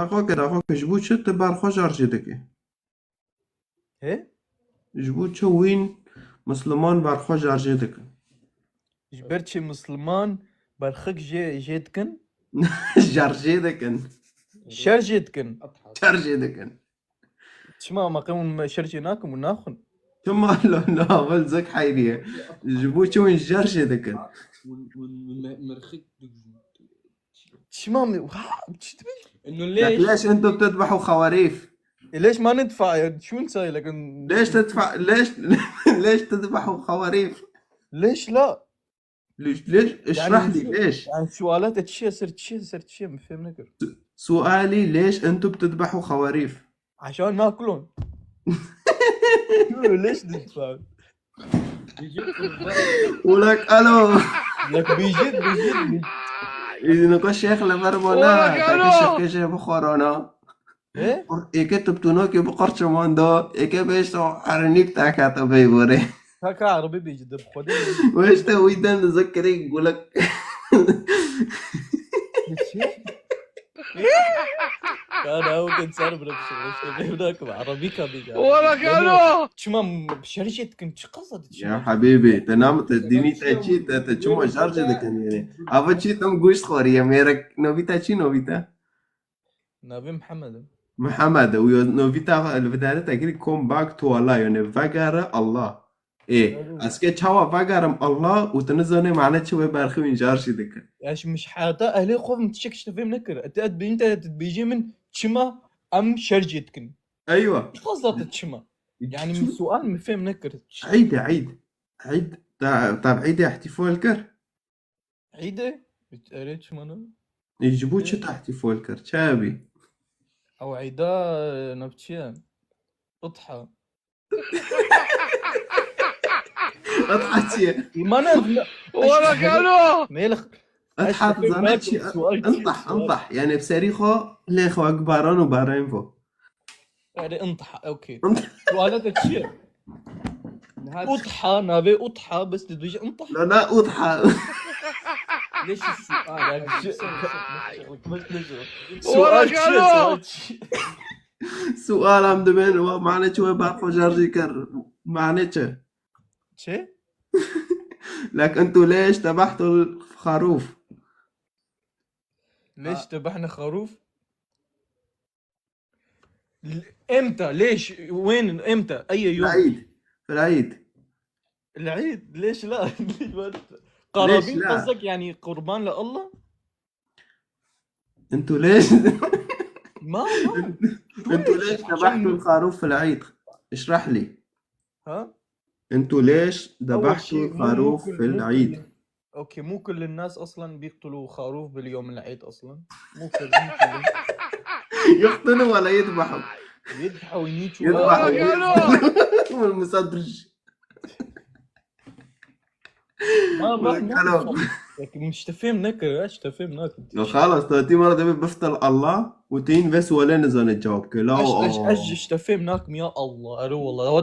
دقاقة جبو چه تبر خوش جدكي. ايه؟ جبو چه وين مسلمان برخو جارجي دكن. جبرتشي مسلمان برخك جي جيتكن؟ جارجي دكن. شرجيتكن. جارجي دكن. شما ما قيمون شرجي ناكم وناخن. ثم لا لا ولزك حيرية. جبو چه وين جارجي دكن. مرخك. شما انه لك ليش؟ ليش انتم بتذبحوا خواريف؟ ليش ما ندفع؟ يعني شو نسوي لكن؟ ليش تدفع؟ ليش ليش تذبحوا خواريف؟ ليش لا؟ ليش ليش اشرح يعني لي ليش؟ يعني سؤالات تشي صرت تشي صرت تشي ما فهم نكر. سؤالي ليش انتم بتذبحوا خواريف؟ عشان ناكلون. شو ليش ندفع؟ ولك الو. لك بيجيت بيجيت بيجيت. إذا شيخ لبرمونا ولك تاكي ألو. شكشة بخورونا. ايه؟ إيكي تبتونوكي بقرش ماندو إيكي بيشتو حرنيك تاكاتو بيبوري. هكا عربي بيجي بخدي. وإيش تسوي ده نذكرك يقولك. كان هو كان صار بنفسه هناك عربي كان بيجي. ولك الو. شما بشرجت كنت شو قصدت؟ يا حبيبي تنام تديني تأشي تشمو شارج ده كان يعني أبى شيء تم گوشت خوري ميرك نوبيتا شي نوبيتا. نبي محمد. محمد ونوبيتا الفدارة تقري كوم باك تو الله يعني فقر الله. إيه أسكت شوا فقرم الله وتنزلني معناه شو برخي من جارشي دك. ايش مش حاطة اهلي خوف متشكش تفهم نكر انت انت بيجي من تشما ام شرجتكن. ايوه. شو قصدت تشما؟ يعني من سؤال ما فهم نكر. عيد عيد عيد طب عيد احتفال كر. عيدة قريت شو انا؟ يجيبوا شو احتفال كر شابي. او عيدا نبتشي اضحى. اضحى ما انا ولك الو. ميلخ اضحى تزانتشي انطح انطح يعني بصريخو ليخو اكبران وبارين فو. يعني انطح اوكي. سؤالات تشي اضحى نبي اضحى بس تدويش انطح. لا لا اضحى. ليش السؤال؟ سؤال ولك تشي ألو. سؤال تشي. سؤال عم دبين معناه شو بعرفوا جارجي كر معناه شو؟ تشي؟ لك انتو ليش ذبحتوا الخروف؟ ليش ذبحنا خروف؟ امتى؟ ليش؟ وين؟ امتى؟ اي يوم؟ العيد. في العيد. العيد ليش لا؟ ليش ما قرابين لا؟ قصدك يعني قربان لله؟ انتو ليش ما ما انتو ليش ذبحتوا الخروف في العيد؟ اشرح لي. ها؟ انتو ليش أول ذبحتوا شيء مو الخروف كل في مو العيد؟ كل okay مو كل الناس اصلا بيقتلوا خروف باليوم العيد اصلا. مو كل مو كل يقتلوا ولا يذبحوا؟ يذبحوا وينيتوا. يذبحوا. ولك الو. والمصدرج. ما ما ولك الو. لكن مش تفهم نكر ايش تفهم نكر. خلص تاتي مرة دبي بفتل الله وتين بس ولا نزل الجواب كلا. اش اش اش تفهم ناكم يا الله الو والله.